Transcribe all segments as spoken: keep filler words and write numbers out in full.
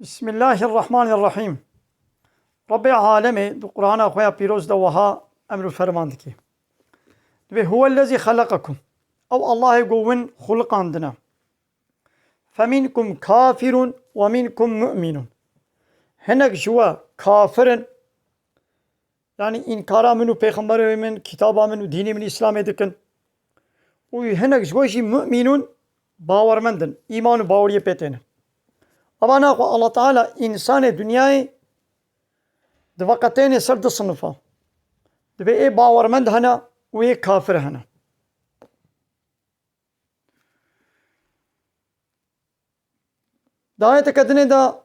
Bismillahirrahmanirrahîm. Rebbê alemê di Qur'ana xwe ya pîroz de wiha emr û ferman dike. Dibê, "Huwellezî xeleqekum." Ew Allahê ku win xuliqandine. "Femînkum kafirun we mînkum mu'minun." Hinek ji we kafir in, yanî înkara min û pêxemberê min, kitaba min û dînê min Îslamê dikin. Û hinek ji we jî mu'mînûn, bawermend in, îman û baweriyê pê têne. Eva naxwe Allah Teala însanê dinyayê diveqetêne ser du sinifa. Dibê ê bawermend hene û ê kafir hene. Di ayeteke dinê de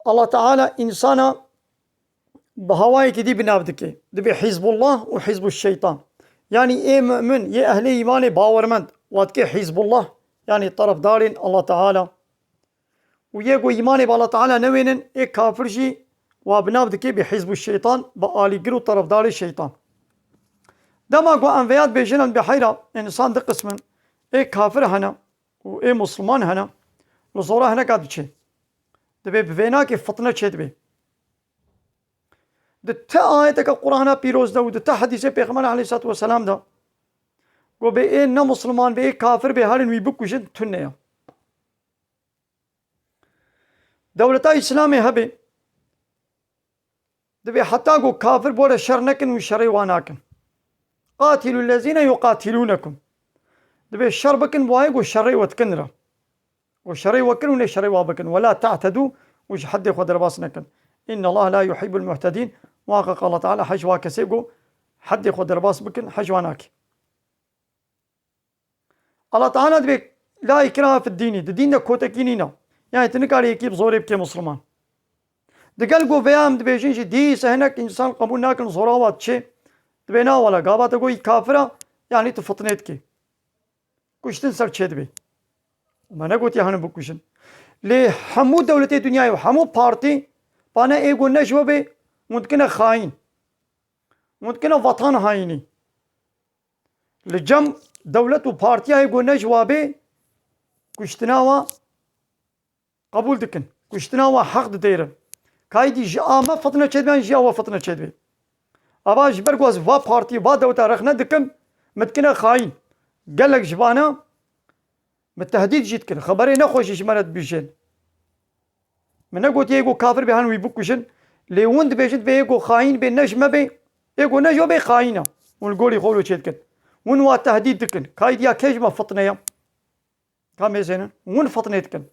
Allah Teala însana bi hawayekî dî bi nav dike. Dibê Hizbullah û Hizbu Şeytan. Yanî ê mu'min, yê ehlê îmanê bawermend, wa dike Hizbullah, yanî terefdarên Allah Teala. Û yê ku îmanê bi Allah Teala newênin, ê kafir jî wa bi nav dike bi Hizbu Şeytan, bi alîgir û terefdarê şeytan. Dema ku em vêya dibêjin, em dibê heyra, însan du qism in, ê kafir hene û ê Musliman hene, li zora hineka diçe. Dibê bi vê nakê fitne çêdibe. Di ti ayeteke Qur'ana pîroz de û di ti hedîsê Pêxember aleyhissalatu vesselam de, ku bê ê ne Musliman, bê ê kafir bê herin wî bikujin, tune ye. Dewleta Îslamê hebe, dibê heta ku kafir bi we re şer nekin, wî şerê wa nakin. "Qatilû lezîne yuqatilûnekum." Dibê şer bikin bi wayê ku şerê we dikin re. Ku şerê we kin û nê şerê wa bikin. "Ve la ta'tedû", û ji heddê xwe derbas nekin. "Inna Allah la yuhibbul mu'tedîn." Muhaqqeq Allah Teala hej wa kesê ku heddê xwe derbas bikin, hej wa nake. Allah Teala dibê, "La ikrahe fid dînî", di dîn de kotekî nîne. Yani tu nikarî yekî bi zorê bikê Musliman. Digel ku vêya em dibêjin jî dîse hinek însan qebûl nakin, zora wa diçe. Dibê na wela, gava te goyî kafir e, yani tu fitnê dikê. Kuştin ser çê dibê. Me negotiye henin bikujin. Lê hemû dewletê dinyayê û hemû partî bane ê ku ne ji we bê, hûn dikine xayîn. Hûn dikine vatan haînî. Li cem dewlet û partiyayê ku ne ji wa bê, kuştina wa qebûl dikin. Kuştina wa heq didêrin. Kaydî ji a me fitne çêdibe, ji a we fitne çêdibe. Ava ji ber ku ez va partî, va dewleta rexne dikim, min dikine xayîn. Gelek ji vana min tehdîd jî dikin. Xeberê nexweşî ji me re dibijên. Min negotiye ê ku kafir bê hen wî bikujin. Lê hûn dibêjin, dibê ê ku xayîn bê, ne ji me bê, ê ku ne ji we bê xayîn e. Hûn li gorî xwe wilo çê dikin. Hûn wa tehdîd dikin. Kaydiya kê ji me fitne ye? Ka mêzênin. Hûn fitnê dikin.